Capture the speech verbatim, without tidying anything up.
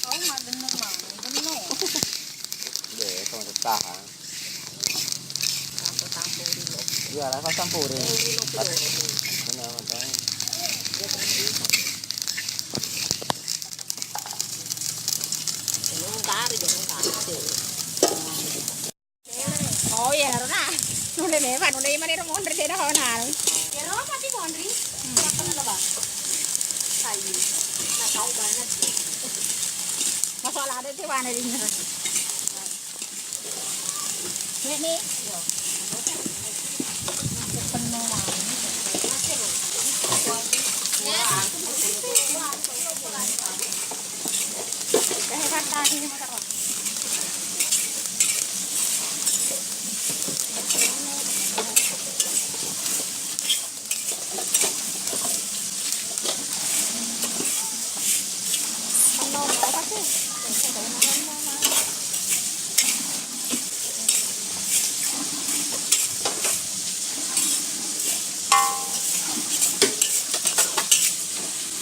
Kau mak dengar mana? Benar. Deh, kamu tahan. Iya, lah, pas campuri. Benar, makanya. Oh iya, Rona. Nulle memang, nulle imane ro monri de da hona. Ya, Rona, tapi monri. Masalah ada sih, mana di sini. Ini.